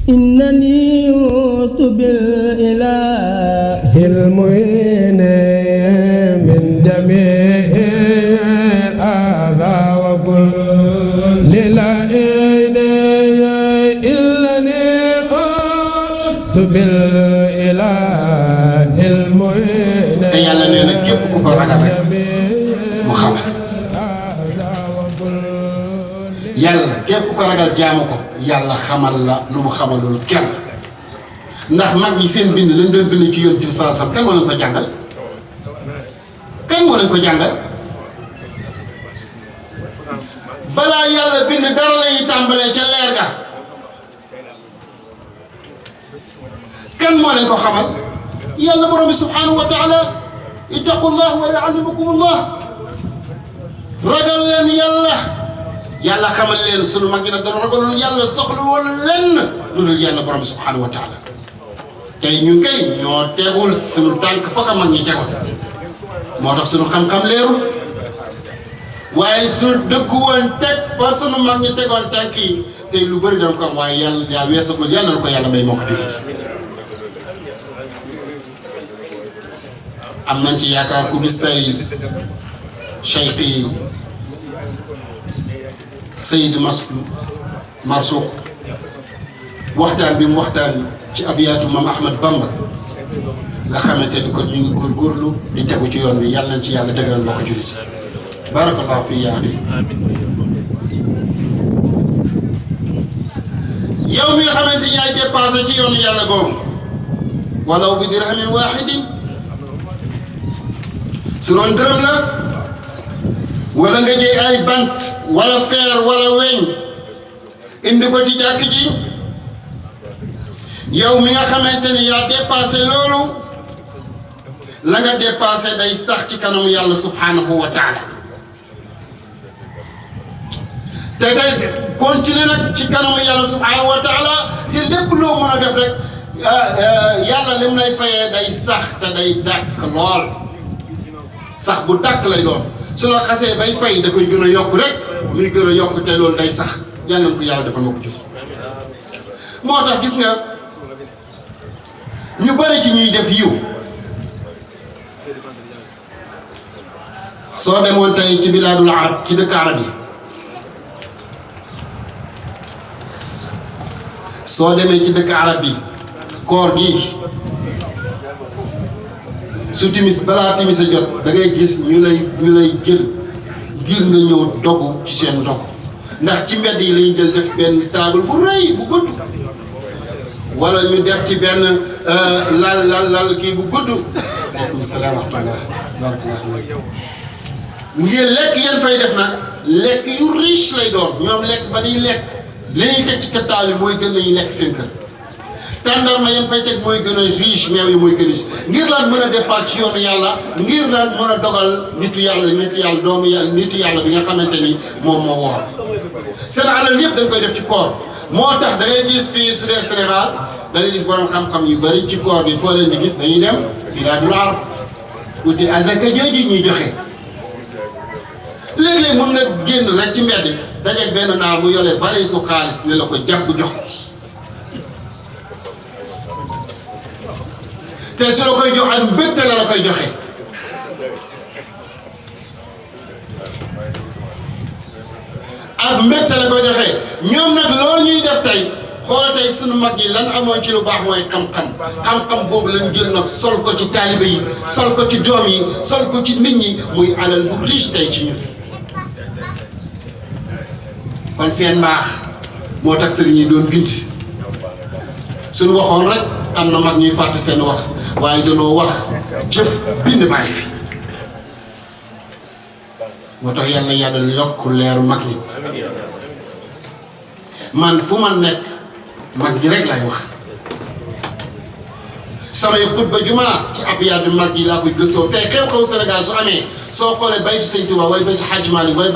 إنني وست بالإله المعين من جميع الأذى وكل للعين إنني وست بالإله المعين te yàlla nee na képp ku ko ragal rek mu xamal yàlla képp ku ko ragal jaamu ko yàlla xamal la lu mu xamalul kenn ndax mag ñi seen bind lañ doon bind ci Yonent bi sallallahu alayhi wasallam kan moo leen ko jàngal kan moo leen ko jàngal balaa yàlla bind dara lañuy tàmbalee ca leer ga kan moo leen ko xamal yàlla borom bi subhanahu wa taala ittaqullah wa yuallimukumullah ragal leen yàlla yàlla xamal leen sunu mag ñi nag dana ragalul yàlla soxla woon lenn lu dul yàlla borom bi subhanahu wa taala tey ñun kay ñoo tegul sunu tànk fa ka mag ñi tegoon moo tax sunu xam-xam leerul waaye sunu dëkku woon teg fa sunu mag ñi tegoon tànk yi tey lu bëri dañ ko am waaye yàlla yaa weesu ko yàlla na ko yàlla may moo ko tamit am nañ ci yaakaar ku gis tey cheikh yi Seydi Marsuux waxtaan bi mu waxtaan ci abiyaatu Maam Ahmad Bamba nga xamante ni kon ñu ngi góorgóorlu di tegu ci yoon bi yàlla nañ ci yàlla dëgëral mbokk jullit barakallahu fii yaa bi yow mi nga xamante ni yaay dépassé ci yoonu yàlla boobu walaw bi dirhamin waahidin su doon dërëm la wala nga jëy ay bant wala feer wala weñ indi ko ci jàkk ji yow mi nga xamante ni yaa dépassé loolu la nga dépassé day sax ci kanamu yàlla subhanahu wa taala te day continuer nag ci kanamu yàlla subhanahu wa taala te lépp loo mën a def rek yàlla lim lay fayee day sax te day dàkk lool sax bu dàkk lay doon su la xasee bay fay da koy gën a yokk rek muy gën a yokk te loolu day sax yal na ko yàlla defal ma ko jox moo tax gis nga ñu bari ci ñuy def yiw soo demoon tey ci bilaadul arab ci dëkk arab yi soo demee ci dëkk arab yi koor gi su timis balaa timis a jot da ngay gis ñu lay jël ngir nga ñëw dogu ci seen ndog ndax ci mbedd yi lañu jël def benn table bu rëy bu gudd wala ñu def ci benn lal kii bu gudd aleykum salaam wa rahmatullah barakallah ngir lekk yéen fay def nag lekk yu riche lay doon ñoom lekk ba ñuy lekk li ñuy teg ci kattaal yi mooy gën lañuy lekk seen kër tàndarma yéen fay teg mooy gën a riche meew yi mooy gën a riche ngir lan mën a départ ci yoonu yàlla ngir lan mën a dogal nitu yàlla doomu yàlla nitu yàlla bi nga xamante ni moom moo woor seen alal yëpp dañ koy def ci koor moo tax da ngay gis fii su dee Sénégal da ngay gis borom xam-xam yu bëri ci koor bi foo leen di gis dañuy dem bilaadul arab uti azaka jooju ñuy joxe léeg-léeg mën nga génn rek ci mbedd dajeeg benn naar mu yole valise su xaalis ne la ko jàpp jox te su la koy jox ak mbégte la koy joxe ak mbégte la koy joxe ñoom nag loolu ñuy def tey xoolal tey sunu mag yi lan amoon ci lu baax mooy xam-xam boobu lañ jël nag sol ko ci taalibe yi sol ko ci doom yi sol ko ci nit ñi muy alal bu riche tey ci ñun kon seen mbaax moo tax sëriñ yi doon bind suñu waxoon rek am na mag ñuy fàtte seen wax waaye danoo wax jëf bind bàyyi fi moo tax yàlla yokk leeru mag ñi man fu ma nekk mag ñi rek lay wax samay xutba jumaa ci abyaat bi mag yi laa koy gëstoo tey xew-xew Sénégal su amee soo xoolee baytu Sëñ Tuubaa way baytu Hadj Malick way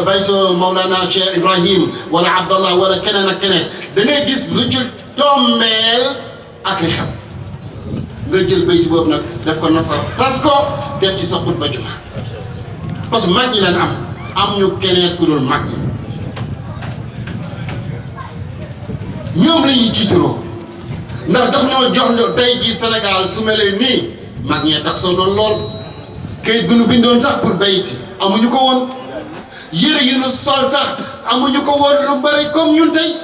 baytu Mawlana Cheikh Ibrahim wala Abdallah wala keneen ak keneen da ngay gis lu ci tombeel ak li xam nga jël baytu boobu nag def ko nasar tas ko def ci sa xutba jumaa parce que mag ñi leen am ñu keneen ku dul mag ñi ñoom la ñuy tiitaroo ndax daf ñoo jox tey jii Sénégal su melee nii mag ñee tax sonnoon lool kayit gu nu bindoon sax pour bayit amuñu ko woon yére yu nu sol sax amuñu ko woon lu bëri comme ñun tey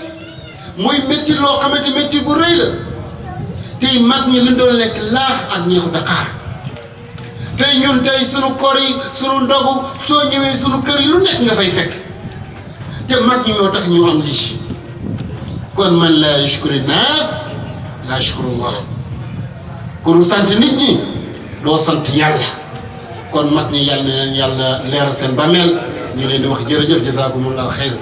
muy métti loo xamante métti bu rëy la tey mag ñi lu doon lekk laax ak ñeexu Dakar tey ñun tey sunu kor yi sunu ndogu soo ñëwee sunu kër yi lu nekk nga fay fekk te mag ñi ñoo tax ñu am lii kon man la yashkuri naas la yashkurullah ku sant nit ñi doo sant yàlla kon mag ñi yàlla na leen yàlla leeral seen bàmmeel ñu leen di wax jërëjëf jazakumullahu xayr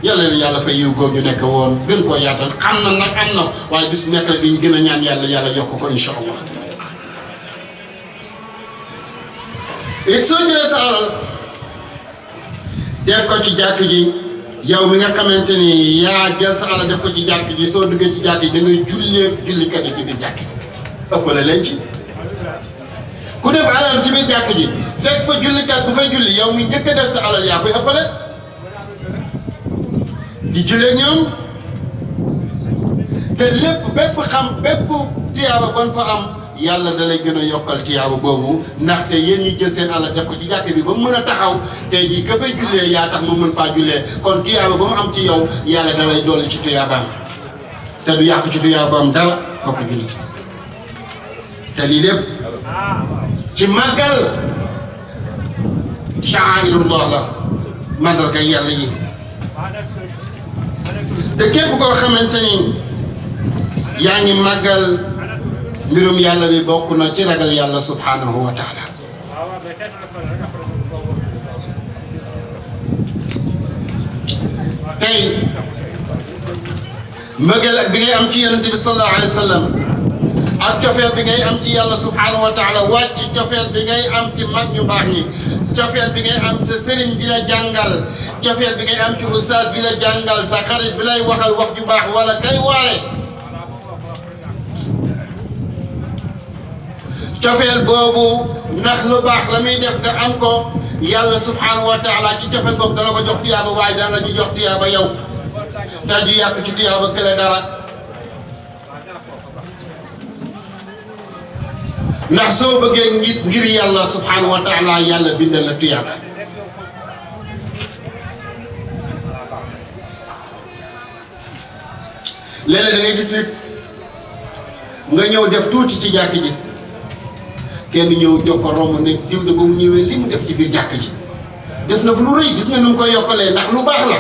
yàlla leen yàlla fay yiw góor ñu nekk woon gën koo yaatal am na nag am na waaye bis bu nekk rek dañuy gën a ñaan yàlla yokk ko incha allah. it soo jëlee sa alal def ko ci jàkk ji yow mi nga xamante ni yaa jël sa alal def ko ci jàkk ji soo duggee ci jàkk ji da ngay jullee jullikat yi ci biir jàkk ji ëppale leen ci ku def alal ci biir jàkk ji fekk fa jullikat bu fay julli yow mi njëkk a def sa alal yaa koy ëppale di jullee ñoom te lépp bépp tiyaaba bon fa am yàlla da lay gën a yokkal tiyaaba boobu ndaxte yéen ñi jël seen alal def ko ci jàkk bi ba mu mën a taxaw tey jii ka fay jullee yaa tax mu mën faa jullee kon tiyaaba ba mu am ci yow yàlla da lay dolli ci tuyaabaam te du yàq ci tuyaabaam dara moo ko jullit te lii lépp ci màggal sha'airullah la màggal kay yàlla yi te képp koo xamante ni yaa ngi màggal mbirum yàlla bi bokk na ci ragal yàlla subhanahu wa taala tey mbëggeel bi ngay am ci yonent bi sallallahu alayhi wa sallam ak cofeel bi ngay am ci yàlla subhanahu wa taala wàcc cofeel bi ngay am ci mag ñu baax ñi cofeel bi ngay am sa sëriñ bi la jàngal cofeel bi ngay am ci ustaas bi la jàngal sa xarit bi lay waxal wax ju baax wala kay waare cofeel boobu ndax lu baax la muy def nga am ko yàlla subhanahu wa taala ci cofeel boobu dana ko jox tiyaaba waaye dana la ci jox tiyaaba yow te du yàq ci tiyaaba kële dara ndax soo bëggee ngir yàlla subhanahu wa taala yàlla bindal la tuyaaba léeg-léeg da ngay gis nit nga ñëw def tuuti ci jàkk ji kenn ñëw jox fa romb ne diw de ba mu ñëwee li mu def ci biir jàkk ji def na fu lu rëy gis nga nu mu koy yokkalee ndax lu baax la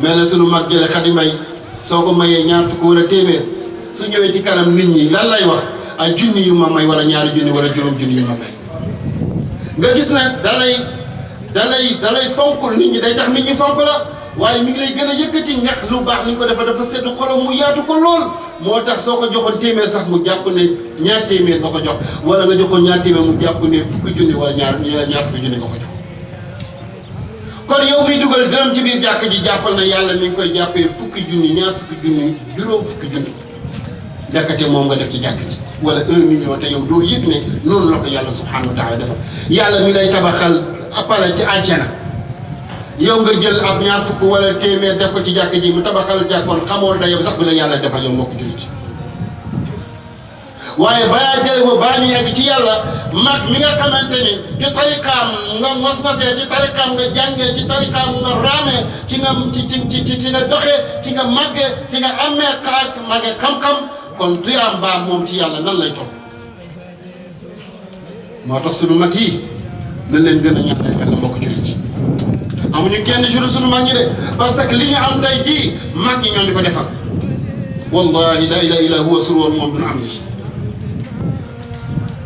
mel na sunu mag jële Xadi Mbay soo ko mayee ñaar fukk wala téeméer su ñëwee ci kanam nit ñi lan lay wax ay junni yu ma may wala ñaari junni wala juróom junni yu ma may nga gis ne dalay fonkul nit ñi day tax nit ñi fonk la waaye mi ngi lay gën a yëkkati ñax lu baax ni ñu ko defa dafa sedd xolam mu yaatu ko lool moo tax soo ko joxoon téeméer sax mu jàpp ne ñaar téeméer nga ko jox wala nga jox ko ñaar téeméer mu jàpp ne fukki junni wala ñaar fukki junni nga ko jox kon yow miy dugal dërëm ci biir jàkk ji jàppal na yàlla mi ngi koy jàppee fukki junni ñaar fukki junni juróom fukki junni ndekete moom nga def ci jàkk ji wala 1 million te yow doo yëg ne noonu la ko yàlla subhanahu wa taala defal yàlla mi lay tabaxal appale ci àjjana yow nga jël ab ñaar fukk wala téeméer def ko ci jàkk ji mu tabaxal jàkkoon xamoon dayoo sax bi la yàlla defal yow mbokk jullit waaye balaa jël ba baa ñu yegg ci yàlla mag mi nga xamante ni ci tarikaam nga mos-mosee ci tarikaam nga jàngee ci tarikaam nga raamee ci nga doxee ci nga màggee ci nga amee xalaat màggee xam-xam kon tuyaam baa moom ci yàlla nan lay topp moo tax sunu mag yi nañ leen gën a ñaanal yàlla mbokk jullit amuñu kenn jour sunu mag ñi de parce que li ñu am tey jii mag ñi ñoo ñu ko defal wallahi la ilaha illa huwa suru woon moom duna am ji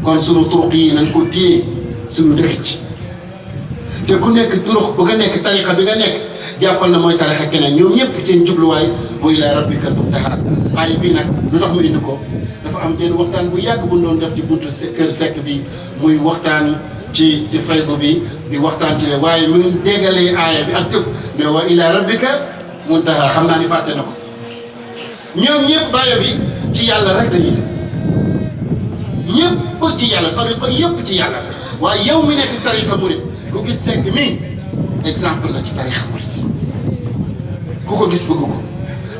kon sunu turuq yi nañ ko téye sunu dëkk ci te ku nekk turuq bu nga nekk tariqa bi nga nekk jàppal na mooy tariqa keneen ñoom ñëpp seen jubluwaay wa ilaa rabbikal muntahaa ay bii nag lu tax mu indi ko dafa am benn waxtaan bu yàgg bu ñu doon def ci buntu kër sekk bi muy waxtaan ci faydu bi di waxtaan ci le waaye mu ngi déggalee aaya bi ak tëb ne wa ilaa rabbika muntahaa xam naa ni fàtte na ko ñoom ñëpp dayo bi ci yàlla rek dañuy def ñëpp ci yàlla tariqa yëpp ci yàlla la waaye yow mi nekk tariqa murit ku gis sekk mi exemple la ci tariqa murit ku ko gis bëgg ko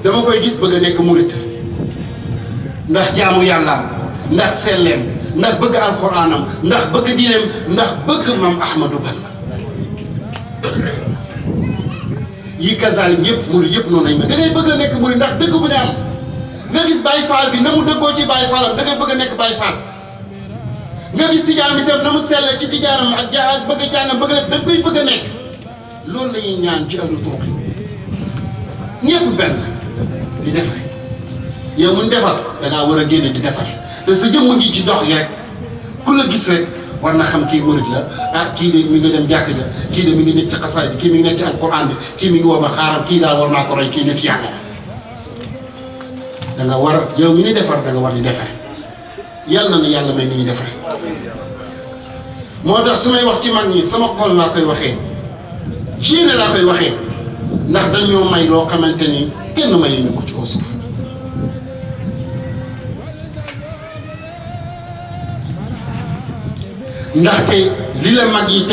dama koy gis bëgg a nekk murit ndax jaamu yàllaam ndax selleem ndax bëgg alxuraanam ndax bëgg diineem ndax bëgg Maam Ahmadou Bamba yi kasaal ñëpp murit yëpp noonu lañ mel da ngay bëgg a nekk murit ndax dëgg bu ne am nga gis Baye Fall bi na mu dëggoo ci Baye Fallam da ngay bëgg a nekk Baye Fall nga gis tijaan bi tam na mu sell ci tijaanam ak bëgg a jàngam bëgg a da nga koy bëgg a nekk loolu la ñuy ñaan ci ahlu turuq ñëpp benn di defare yow mun defar da ngaa war a génne di defare te sa jëmm ji ci dox yi rek ku la gis rek war na xam kii murit la ah kii de mi ngi dem jàkk ja kii de mi ngi nekk ci xasaay bi kii mi ngi nekk ci alquran bi kii mi ngi woo ba xaaral kii daal war naa ko roy kii nit yàlla la da nga war yow mi ni defar da nga war di defare yàlla na yàlla may ni ñuy defare moo tax su may wax ci mag ñi sama xol laa koy waxee jéene laa koy waxee ndax dañoo may loo xamante ni kenn maye ñu ko ci kaw suuf ndaxte li la mag yi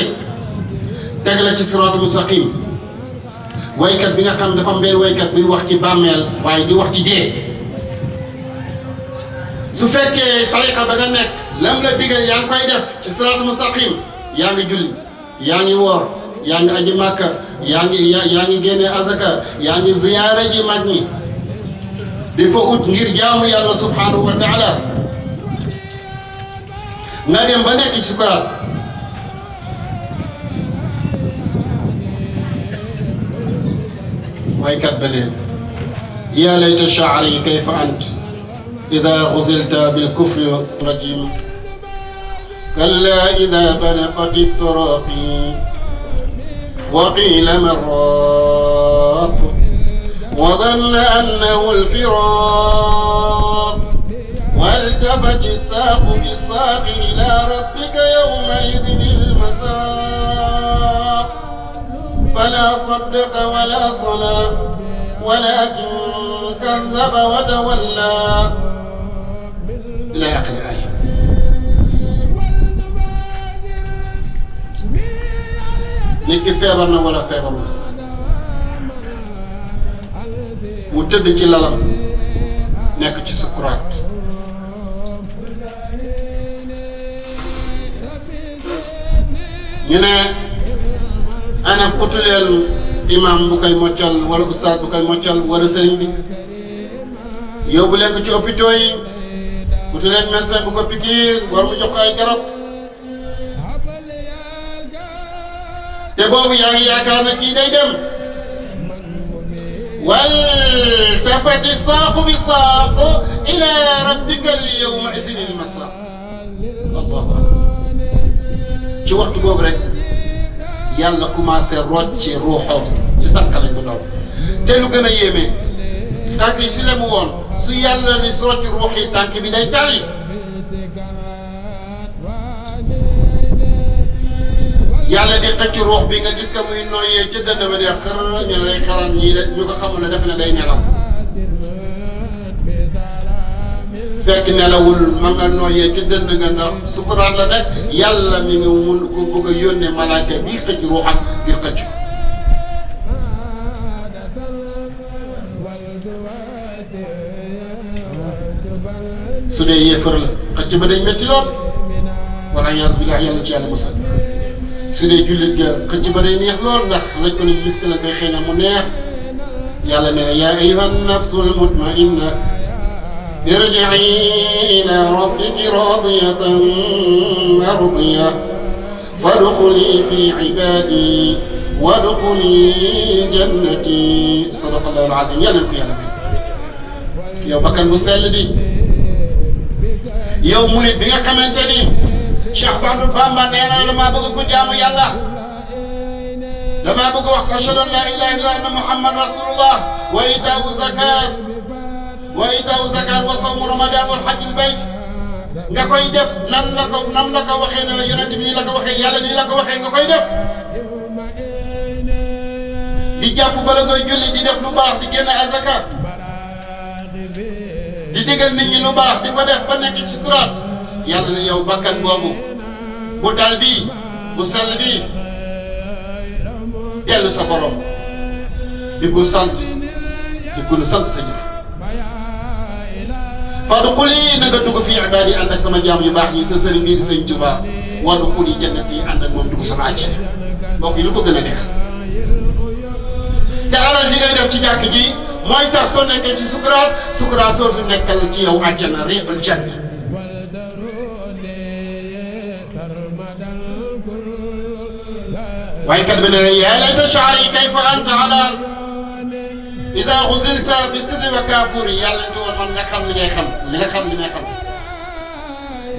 teg la ci siraatu mustaqim waykat bi nga xam dafa am benn waykat buy wax ci bàmmeel waaye di wax ci dee su fekkee tariqa ba nga nekk lam la digal yaa ngi koy def ci siraatu mustaqim yaa ngi julli yaa ngi woor yaa ngi aji màkka yaa ngi génne azaka yaa ngi ziyaara ji mag ñi di fa ut ngir jaamu yàlla subhanahu wa taala nga dem ba nekk ci sukaraat waykat ba leen yaa layta shaari kayfa ant ida xuzilta bilkufri rajim kalla ida balaqat التراقي وقيل من راق وظن أنه الفراق والتفت الساق بالساق إلى ربك يومئذ المساق فلا صدق ولا صلى ولكن كذب وتولى إلى آخر الآية nit ki feebar na wala feebarul mu tëdd ci lalam nekk ci sukuraat ñu ne ana utu leen imam bu koy moccal wala ustaad bu koy moccal wala sëriñ bi yóbbu leen ko ci hôpitaux yi utu leen médecin bu ko pikiir war mu jox ay garab te boobu yaa ngi yaakaar na kii day dem waltafati saaqu bi saaq ila rabbika al-yawma idhin al-masaaq allahu akbar ci waxtu boobu rek yàlla commencé rocce ruuxam ci sànqalañ bu ndaw te lu gën a yéeme tànk yi si lemu woon su yàlla ni su rocc ruux yi tànk bi day tàlli yàlla di xëcc ruux bi nga gis ka muy nooyee ca dënn ba dee xër ñu ne day xaran ñii de ñu ko xamul ne defe ne day nelaw fekk nelawul ma nga nooyee ca dënn nga ndax sukuraat la nekk yàlla mi nga mun ko bëgg a yónnee malaaka bii xëcc ruuxam ngir xëcc su dee yéefar la xëcc ba day metti lool wala yaas billaah yàlla ci yàlla musal su dee jullit ga xëcc ba day neex lool ndax lañ ko ni misk la koy xeeñal mu neex yàlla nee na yaa ayyuhan nafsul mutma'inna irji'i ila rabbiki radiyatan mardiyah fadkhuli fi ibadi wadkhuli jannati sadaqallahu al-azim yàlla ko yàlla may yow bakkan bu sell bi yow murit bi nga xamante ni Cheikh Ahmadou Bamba nee na damaa bëgg ko jaamu yàlla damaa bëgg wax ashhadu an la ilaha illa anna muhammad rasulullah wa itaau zakat wa sawmu ramadan wal hajjul bayt nga koy def nam la ko waxee ne la yonent bi nii la ko waxee yàlla nii la ko waxee nga koy def di jàpp bala ngay julli di def lu baax di génn azaka di digal nit ñi lu baax di ko def ba nekk ci sukuraat yàlla na yow bakkan boobu bu dal bii bu sell bii dellu sa borom di ko sant di ko sant sa jëf fadxuli na nga dugg fi ibaadi ànd ak sama jaam yu baax yi sa sëriñ bii di sëñ Tuubaa wadxuli jannati ànd ak moom dugg sama àjjana mbokk yi lu ko gën a neex te alal ji ngay def ci jàkk ji mooy tax soo nekkee ci sukuraat soosu nekkal ci yow àjjana riixul janna waaye kat bi ne la yaa layta sha'ri kayfa anta ala iza xuzilta bi sirri wa kaafuri yàlla ñu woon man nga xam li ngay xam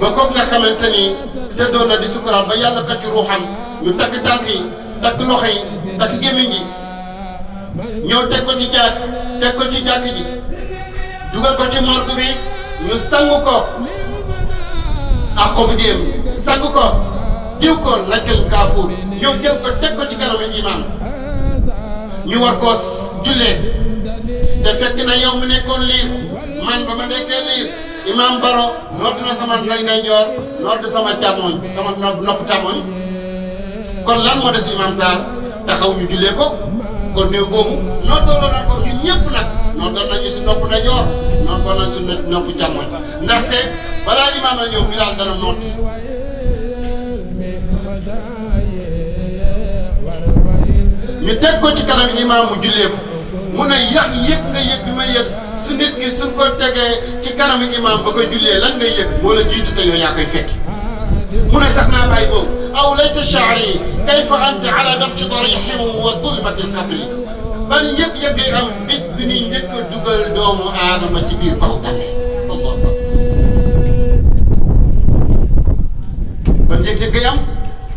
ba kooku nga xamante ni tëddoon na di sukuraat ba yàlla xëcc ruuxam ñu takk tànk yi takk loxo yi takk gémmiñ gi ñëw teg ko ci jàkk ji dugal ko ci morgue bi ñu sangu ko ak ko bu déem sangu ko diw ko lakkal kaafuur yow jël ko teg ko ci kanamu imaam ñu war koo jullee te fekk na yow mu nekkoon liir man ba ma nekkee liir imaam Baro nodd na sama ndeyjoor nodd sama càmmoñ sama nopp càmmoñ kon lan moo des imaam Sarr taxaw ñu jullee ko kon néew boobu noddoon na ko ñun ñëpp nag noddoon nañu si nopp ndeyjoor noddoon nañu si nopp càmmoñ ndaxte balaa imaam a ñëw Bilaal dana noot ñu teg ko ci kanam imaam mu jullee ko mu ne yax yëg nga yëg bi ma yëg su nit ki suñ ko tegee ci kanam imaam ba koy jullee lan ngay yëg moo la jiitu te yow yaa koy fekk mu ne sax naa bàyyi boobu aw layta sha'ri kayfa anta ala dafci darihim wa zulmati alqabri ban yëg-yëg ngay am bis bi ñuy njëkk a dugal doomu aadama ci biir baxu bàmmeel Allah ban yëg-yëg ngay am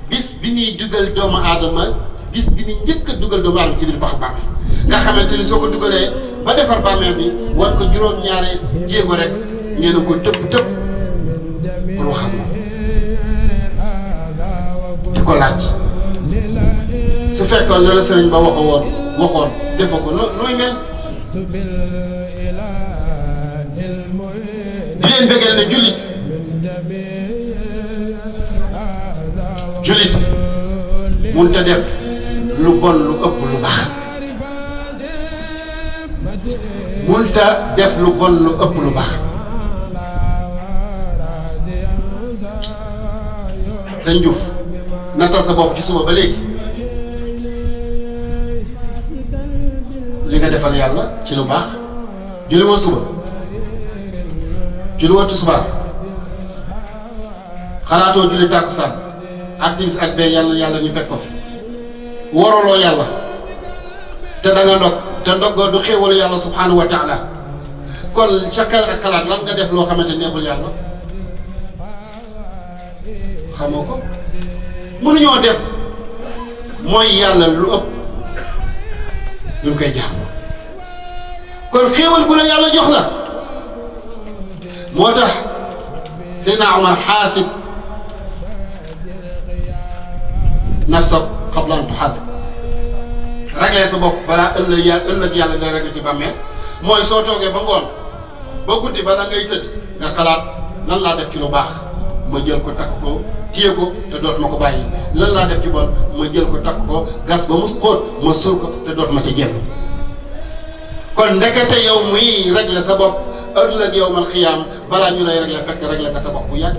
bis bi ñuy dugal doomu aadama bis bi ñuy njëkk a dugal doomu aadama ci biir baxu bàmmeel nga xamante ni soo ko dugalee ba defar bàmmeel bi war ko juróom-ñaari jéego rek ngeen ko tëpp pour wax ak moom di ko laaj su fekkoon la sëriñ ba waxoon defoo ko nooy mel di leen bëggeel ne jullit mënut a def lu bon lu ëpp lu baax mënut a def lu bon lu ëpp lu baax sëñ Diouf nattal sa bopp ci suba ba léegi li nga defal yàlla ci lu baax julli woo suba julli woo tisbaar xalaatoo julli tàkkusaan ak timis ak bee yàlla ñu fekk ko fi waraloo yàlla te da nga ndog te ndog du xéewalu yàlla subhanahu wa taala kon sa xel ak xalaat lan nga def loo xamante neexul yàlla xamoo ko mënuñoo def mooy yàlla lu ëpp ñu ngi koy jàmm kon xéewal bu la yàlla jox la moo tax Seydina Omar xaasib nafsak qabla an tuxaasib régler sa bopp balaa ëllëg yàlla dina régler ci bàmmeel mooy soo toogee ba ngoon ba guddi bala ngay tëdd nga xalaat lan laa def ci lu baax ma jël ko takk ko téye ko te dootuma ko bàyyi lan laa def ci bon ma jël ko takk ko gas ba mu xóot ma suul ko te dootuma ci génn kon ndekete yow muy régler sa bopp ëllëg yawmal xiyaam balaa ñu lay régler fekk régler nga sa bopp bu yàgg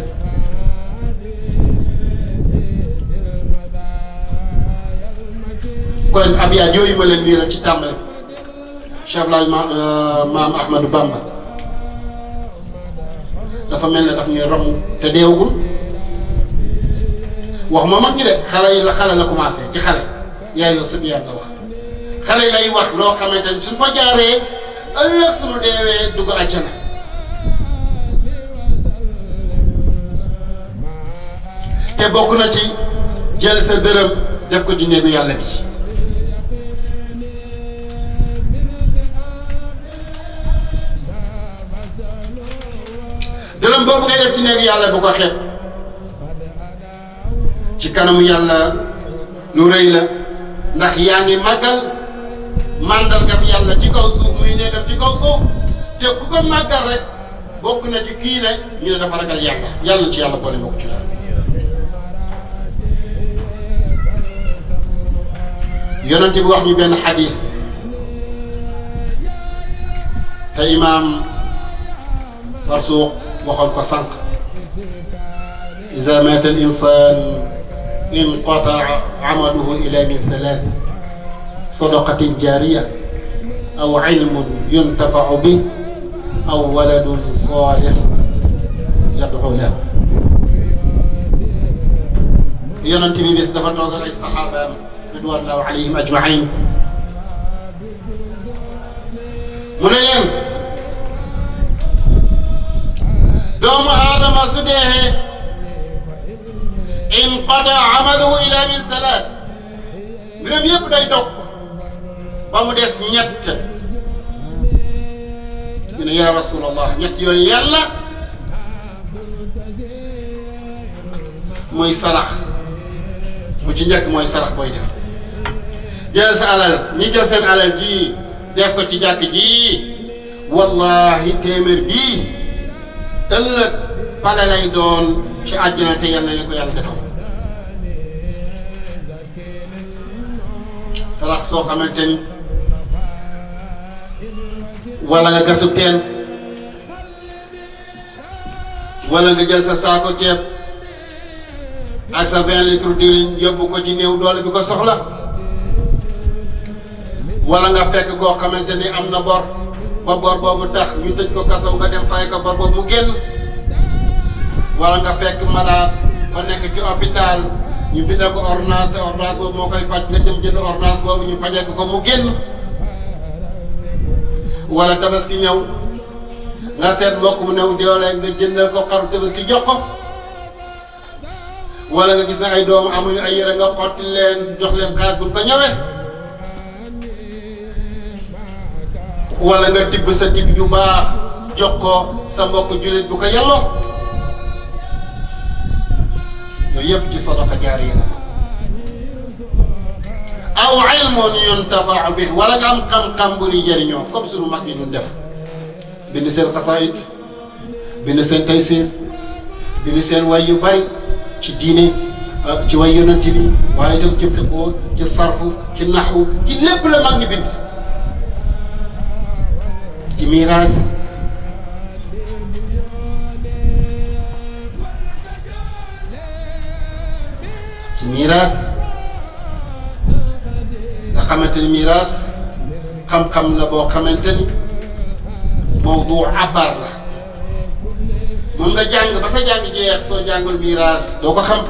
kon abiyaat yooyu ma leen liiral ci tàmbali Cheikh Abdoulaye maam Ahmadou Bamba dafa mel ne daf ñuy romb te deewagul wax ma mag ñi de xale la commencé ci xale yaayoo sëb yaa nga wax xale lay wax loo xamante ni suñ fa jaaree ëllëg suñu deewee dugg àjjana te bokk na ci jël sa dërëm def ko ci néegu yàlla bi dërëm boobu ngay def ci néegu yàlla bu ko xeeb ci kanamu yàlla lu rëy la ndax yaa ngi màggal màndargam yàlla ci kaw suuf muy néegam ci kaw suuf te ku ko màggal rek bokk na ci kii ne ñu ne dafa ragal yàlla ci yàlla boole ma ko ci la yonent bi wax ñu benn xadiis te imaam Marsuuq waxoon ko sànq iza maata al insaan inqataa amaluhu ila min thalath sadaqatin jaariya aw ilmun yuntafau bi aw waladun saalih yad'u lahu. yonent bi bis dafa toogal ay saxaabaam ridwanullahi alayhim ajmain mu ne leen doomu aadama su dee inqata amaluhu ila min thalath mbiram yëpp day dog ba mu des ñett. ñu ne yaa rasulallah ñett yooyu yàlla mooy sarax bu ci njëkk mooy sarax booy def jël sa alal ñi jël seen alal ji def ko ci jàkk ji wallahi téeméer bii ëllëg pale lay doon ci àjjana te yàlla na ko yàlla defal. sarax soo xamante ni wala nga gasu teen wala nga jël sa saako ceeb ak sa 20 litres diwlin yóbbu ko ci néew doole bi ko soxla wala nga fekk koo xamante ni am na bor ba bor boobu tax ñu tëj ko kasaw nga dem fay ko bor boobu mu génn wala nga fekk malade ba nekk ci hôpital ñu bindal ko ordonnance te ordonnance boobu moo koy faj nga dem jënd ordonnance boobu ñu fajee ko mu génn wala tabaski ñëw nga seet mbokk mu new doole nga jëndal ko xaru tabaski jox ko wala nga gis ne ay doom amuñu ay yére nga xotti leen jox leen xaalis buñ ko ñëwee wala nga tibb sa tibb ju baax jox ko sa mbokk jullit bu ko yelloo yooyu yëpp ci sadaqa jaariya la aw ilmun yuntafa'u bih wala nga am xam-xam bu ñuy jëriñoo comme sunu mag ñi doon def bind seen xasaayid bind seen taysiir bind seen way yu bari ci diine ci way yonent bi waaye itam ci fiqh ci sarfu ci naxwu ci lépp la mag ñi bind ci miiraas nga xamante ni miiraas xam-xam la boo xamante ni mawdu abar la mun nga jàng ba sa jàng jeex soo jàngul miiraas doo ko xam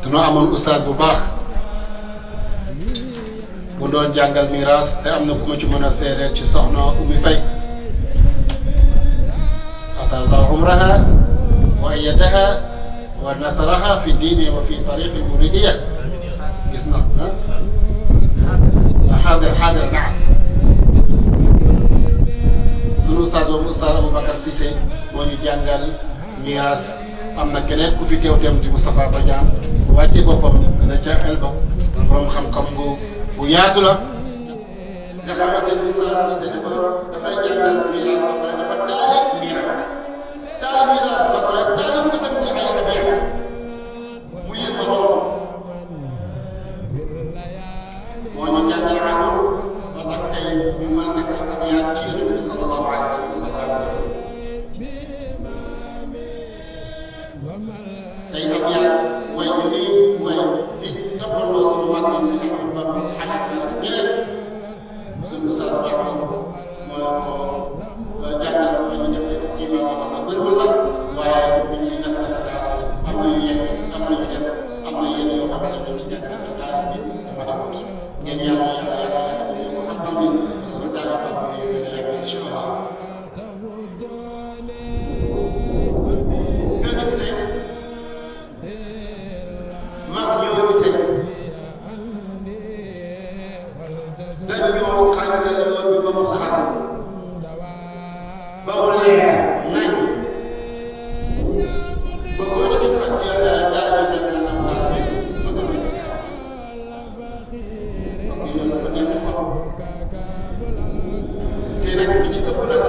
danoo amoon ustaas bu baax bu doon jàngal miiraas te am na ku ma ci mën a seede ci soxna Oumy Faye atallahu umraha wa ayyadaha wa nasaraha fi diini wa fi tariqi al-muridiyya gis na xaadir naam sunu ustaas boobu ustaas Aboubacar Cissé moo ñu jàngal miiraas am na keneen ku fi teew di Moustapha Badiane wàccee boppam dina ca elba borom xam-xam bu yaatu la nga xamante ni ustaas Cissé dafay jàngal miiraas ba pare dafa taalif miiraas ba pare taalif ko tam ci ay abiyat mu yéem ma lool moo ñu jàngal amoon ba tax tey ñu mën nekk ay abiyat ci Yonent bi sallallahu alayhi wa sallam tey abiyat way ñu ni way di toppandoo suñu mag yi si Ahmadu Bamba si xaj ñeneen suñu ustaas baax boobu moo ko jàngal ba ñu def ci kii boo xam ne bëriwul sax waaye buñ ci nas na si daal am na yu yegg am na yu des am na yenn yoo xamante ne ci nekk ci taalif bi dama taxut ngeen ñaanal yàlla dañuy ko xam-xam bi ba suñu taalif ak yooyu gën a yegg incha allah nga gis ne mag ñooñu tey dañoo xañ na yoon bi ba mu xam ba mu leer nañ ba koo ci gis ak daal di nekk kanam daal di bëgg a nekk kanam loolu dafa nekk xol te nag li ci ëpp nag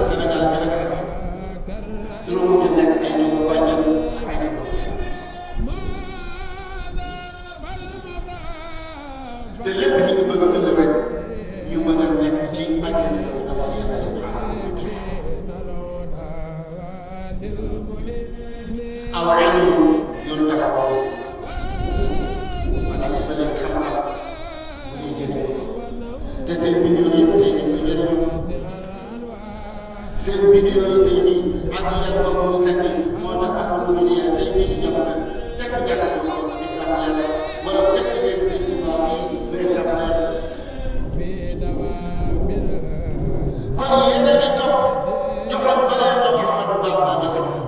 te lépp ñu ngi bëgg a ëllëg rek ñu mën a nekk ci àjjana fi daw si yàlla subhanahu wa taala aw ilmu yoon dafa ko maanaam ci beneen xam-xam bu ñuy jëriñ te seen bind yooyu tey ñu koy jëriñ seen bind yooyu tey jii ak yan ba moo kat moo tax ak lu dul yéen tey fii ci jamono teg fi jàkka ji ko exemple wala teg fi léegi seen Tuubaa fii ba exemple kon yéen a ngi topp joxoon beneen la Ahmadu Bamba joxoon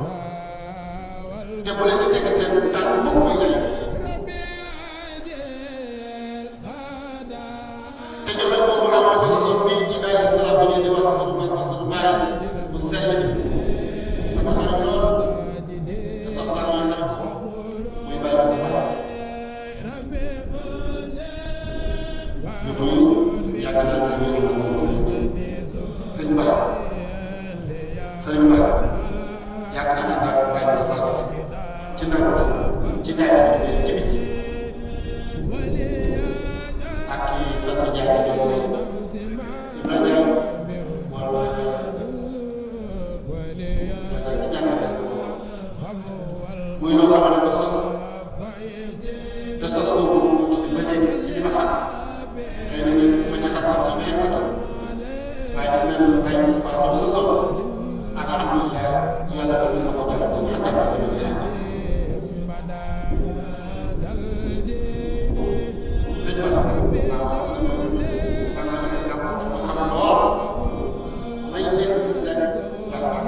te bu leen ci teg seen tànk mu ko may lay te joxe boobu am na ko sosoon fii ci Daaru Salaam bi ngeen di wax sunu papa sunu baay bu sell bi sama xarit lool te soxla ma xam ko muy bàyyi sa faas dafa yàgg naa gis nga wax moom sëñ Ba sëñ Ba yàgg na ànd ak bàyyi sa faas ci ndaw ci daay bi ci biti ak kii sant Ndiaye di doon Ibra Ndiaye moo la Ibra Ndiaye ci jàngale muy loo xam ne ko sos te sos boobu mu ci ba léegi ci li ma xam xëy na ngeen ma ci xam ci beneen côté waaye gis nañ ay Moustapha ni mu sosoon alhamdulilah yàlla dund na ko jàll ko ak dafa fa ñu leen sëñ Ba waaw sëñ Ba man ma nekk sama ma xam lool may nekk rek waaw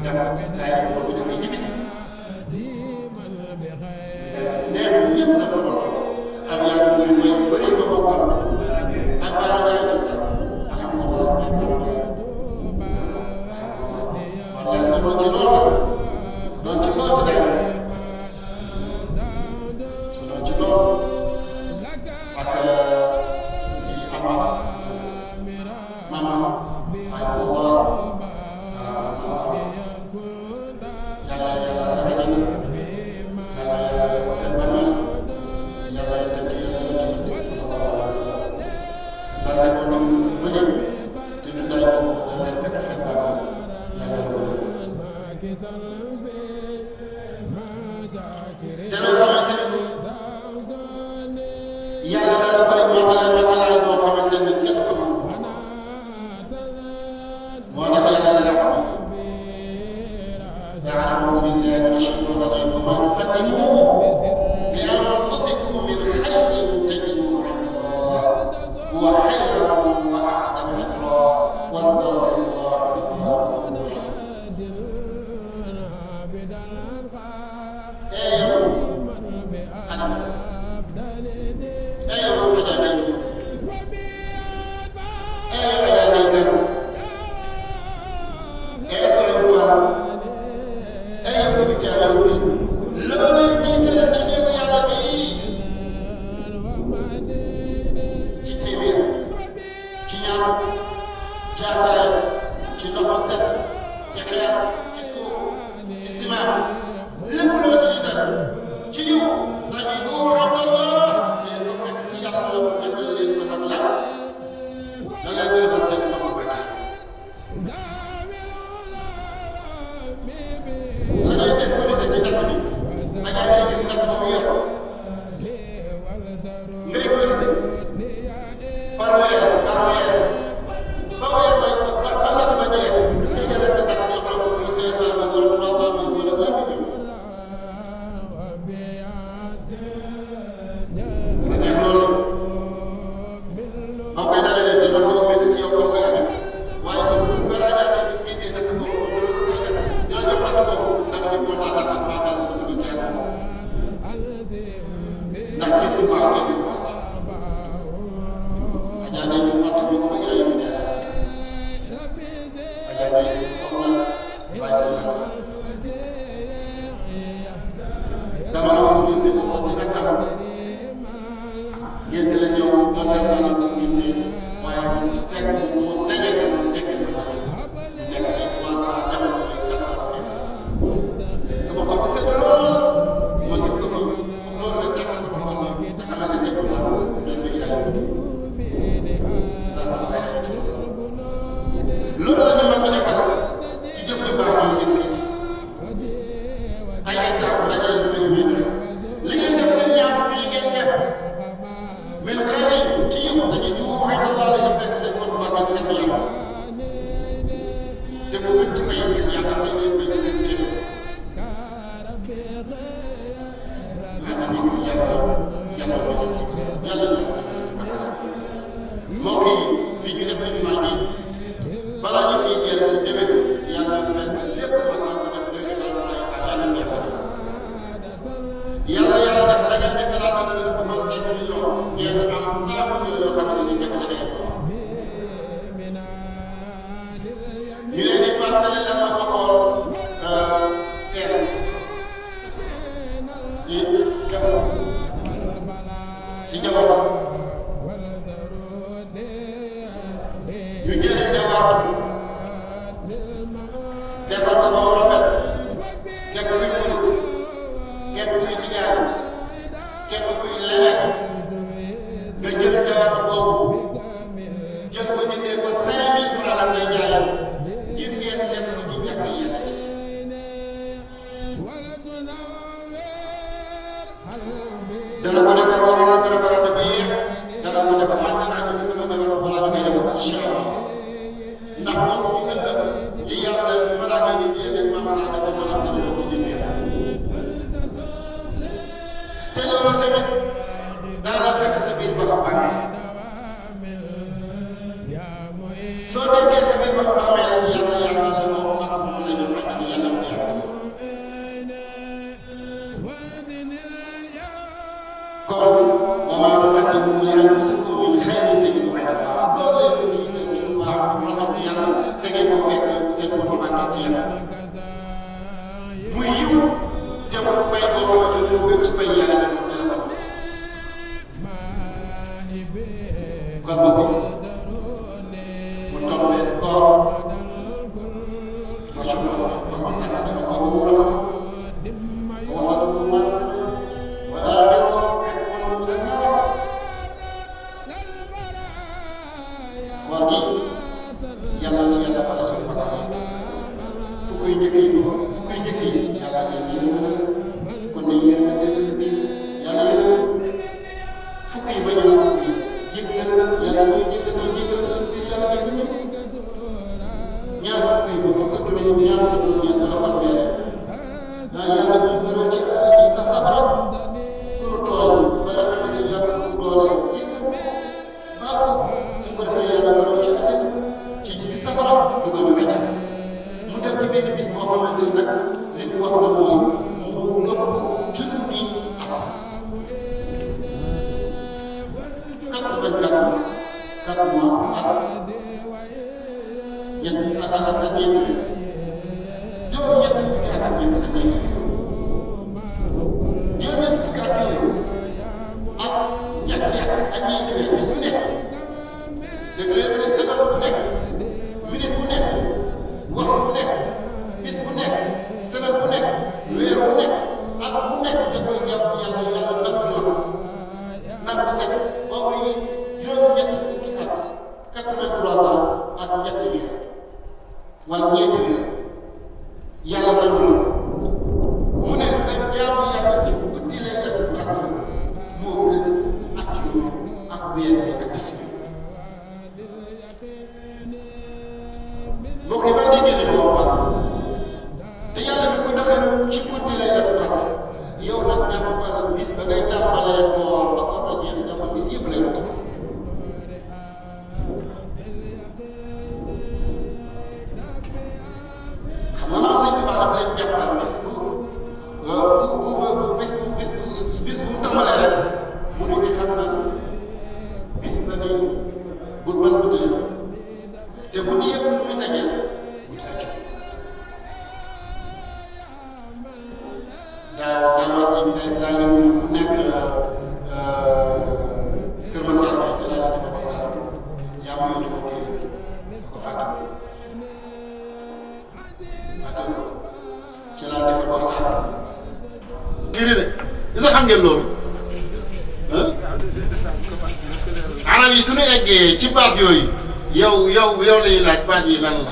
jàpp ci daay bi ko dafay jibiti nee ñëpp dafa am yaatu mbir may yu bëri ba bokkal ak Baara Ndiaye na sax alhamdulilah waaye sa doon ci loolu sa doon ci loolu ci day sa doon ci loolu ak kii Amara mama ay Allah yàlla yàlla xarala jënd yàlla yàlla yokk seen bàmmeel yàlla tëdd yàlla yonent bi sallallahu alayhi wa sallam ndax defoon nañu ba léegi te dundaay boobu da leen fekk seen bàmmeel yàlla na ko def te loo xamante ni yàlla dana koy matalaay boo xamante ni kenn ko fu moo tax yàlla na la wax أعوذ بالله من الشيطان الرجيم وما تقدموا لأنفسكم من خير تجدوه عند الله هو خيرا وأعظم أجرا واستغفر الله إنه هو الغفور sànq ma xeer ci loolu la ñu mën ko defal ci jëf ju baax yi jëf fii ay exemple rek la ñu may def li ngeen def seen ñaar fukk yi ngeen def min xayrin ci yiw dañu juum rek Allah la fekk seen compte banque ci kanam yàlla te mu gën ci bay rek yàlla may leen bay gën ci yàlla mbokk yi li ñu def nañu maa ji balaa ñu fiy dellu si déwén yàlla fekk lépp mën na ko def 2 hectares yàlla ngeen def yàlla def la nga déclaré na leen ko 25 millions ngeen am 100 millions yoo xam ne ni jëm ca dee ko ñu leen di fàttali la ma ko xool seet ci jabar ñu jëlee jabar defal ko ba mu rafet képp kuy murit képp kuy tijaan képp kuy lenet nga jël jabar boobu jël ko jëndee ko 5000 francs la ngay jaayal ngir ngeen def ko ci jàkk yàlla ci dana ko defal waroon na ko defal dafa yéex dana ko defal man danaa jënd sama jabar balaa ñu koy defal incha allah ndax donc ci ëllëg li yàlla balaa nga gis yéen maam sax dafa mën a jënd ci liggéey te loolu tamit dana la fekk sa biir ba bàmmeel soo dekkee sa biir ba bàmmeel yàlla yàlla la moom fas mu la jox àjjana yàlla ko yàlla defal kon wa maa tuqaddimu li anfusikum min xayrin tajiduhu inda Allah loolee lu ñuy teg ci lu baax lu rafet yàlla da ngeen ko fekk seen compte banque ci yàlla muy yiw te mu bay boo xamante ne moo gën ci bay yàlla dafa dina ko def kon ba ko mu tombee koor macha Allah wax bi sax dafa ko mu ram wasatu man wala koor gi yàlla ci yàlla faral suñu bakkaar fu koy njëkkee fu koy njëkkee yàlla leen yërmande kon ne yërmande suñu biir yàlla yërmande fu koy bañ a fu koy jéggal yàlla mooy jéggal mooy jéggal suñu biir yàlla jéggal ñu ñaar fukk yi ba fukk ak juróom ñaar fukk ak juróom yàlla dana fat weer yàlla ñu gërëm ci sa safara ku nu tool ba nga xamante ni yàlla ko doole jéggal baax suñ ko defee yàlla gërëm ci àddina ci safara dugal ñu weccal mu def ci benn bis boo xamante ni nag li mu wax la mooy mu ëpp junni at 4 mois ak ñetti at ak ñeenti weer juróom ñetti fukki at ak ñeenti weer juróom ñetti fukki at yooyu ak ñetti at ak ñeenti weer bis bu nekk dégg leen ne seconde bu nekk minute bu nekk waxtu bu nekk bis bu nekk semaine bu nekk weer bu nekk at bu nekk nga koy jàpp yàlla nangu la nag bu set boo muy juróom-ñetti fukki at 83 ans ak ñetti weer wala ñeenti weer yàlla nangu la mu ne nga jaamu yàlla ci guddi laylatul qadr moo gën ak yooyu ak weer yi ak bis yi mbokk yi ba déggee li ma wax te yàlla bi ko defee ci guddi laylatul qadr yow nag jàppal bis ba ngay tàmbalee koor ba ko ko jeex jàppal bis yëpp laylatul qadr xam nga maa sëñ bi baax daf leen jàppal bis bu bis bu mu tàmbalee rek mu ne xam na bis ba day arab yi suñu eggee ci baat yooyu yow lay laaj baat yi lan la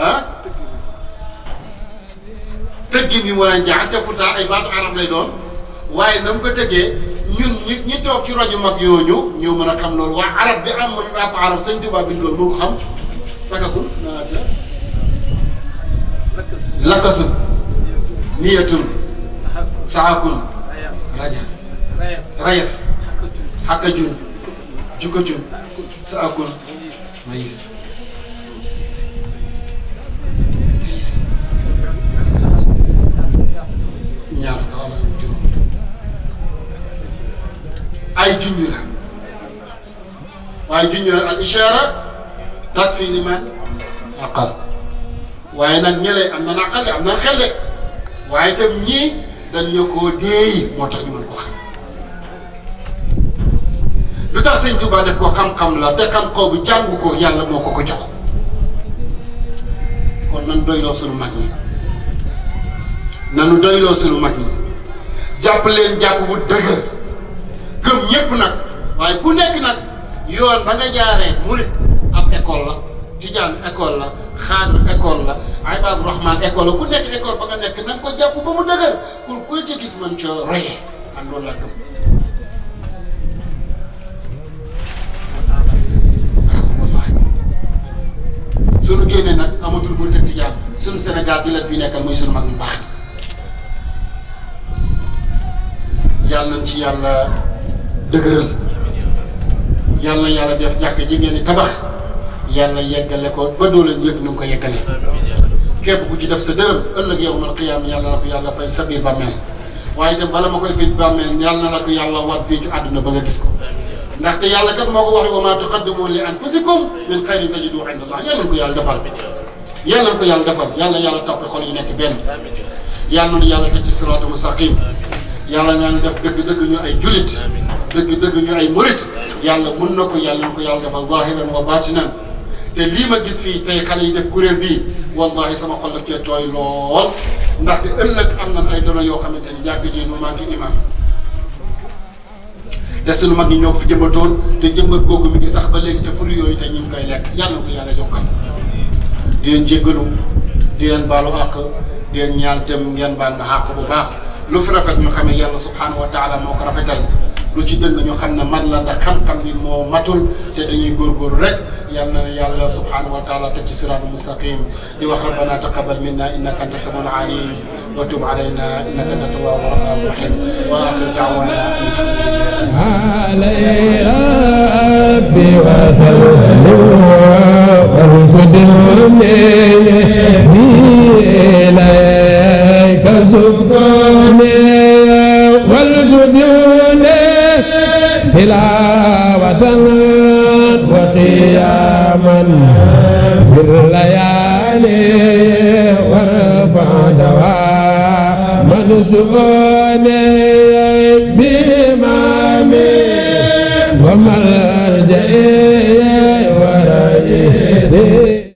ah tëggin yi war a jaax te pourtant ay baatu arab lay doon waaye na mu ko tëggee ñun ñi toog ci rajo mag yooyu ñoo mën a xam loolu waa arab bi am mën ràpp arab sëñ Tuubaa bind loolu moo ko xam sagakun naata lakkasun niyatun saakun rajas rayas xakkajun jukkajun saakun mayis ñaar fukk wala juróom ay junj la waaye junj la al ishaara takfi liman aqal waaye nag ñële am na naqal am na xel de waaye itam ñii dañ ñu koo déey moo tax ñu mën ko xam lu tax sëñ Tuubaa def ko xam-xam la te xam-xam bu jàngu ko yàlla moo ko jox kon nan doyloo sunu mag ñi nanu doyloo sunu mag ñi jàpp leen jàpp bu dëgër gëm ñépp nag waaye ku nekk nag yoon ba nga jaaree murit ab école la tijaan école la xaadir école la ibaadu rahmaan école la ku nekk école ba nga nekk na nga ko jàpp ba mu dëgër pour ku la ci gis man ca royee man loolu laa gëm waaw wallaahi sunu génnee nag amatul murit ak tijaan sunu Sénégal di leen fi nekkal muy sunu mag ñu baax yàlla nañ ci yàlla dëgëral yàlla yàlla def jàkk ji ngeen di tabax yàlla yeggale ko ba doo leen yëg ni mu ko yeggalee képp ku ci def sa dërëm ëllëg yawmal qiyaam yàlla la ko yàlla fay sa biir bàmmeel waaye itam bala ma koy fay bàmmeel yàlla na la ko yàlla war fii ci àdduna ba nga gis ko ndaxte yàlla kat moo ko wax ne wa maa tuqaddimu li anfusikum min xayrin tajiduhu inda Allah yàlla nañ ko yàlla defal yàlla nañ ko yàlla defal yàlla toppe xol yi nekk benn yàlla nañu yàlla teg ci siraatu mustaqim yàlla ñaan def dëgg-dëgg ñu ay julit dëgg-dëgg ñu ay murit yàlla mun na ko yàlla na ko yàlla defal zahiran wa batinan te lii ma gis fii tey xale yi def kuréel bii wallahi sama xol daf cee tooy lool ndaxte ëllëg am nañ ay dono yoo xamante ni jàkk ji nu manqué imam te sunu mag ñi ñoo ko fi jëmbatoon te jëmbat googu mi ngi sax ba léegi te furi yooyu te ñu ngi koy lekk yàlla na ko yàlla yokkal di leen jéggalu di leen baalu àq di leen ñaan tem ngeen baal na àq bu baax lu fi rafet ñu xamee yàlla subhanahu wa taala moo ko rafetal lu ci dëng ñu xam ne man la ndax xam-xam bi moo matul te dañuy góorgóorlu rek yal na yàlla subhanahu wa taala teg ci siraatu mustaqim di wax rabbana taqabbal minna innaka anta samiul alim wa tub alayna innaka anta tawwabur rahim wa akhir da'wana rabbi wa sallim wa tudimni ilayka subhani wal tudimni tilawatan wa qiyaman fil layali warfa dawaman su'ani bimami wa malja'i wa ra'i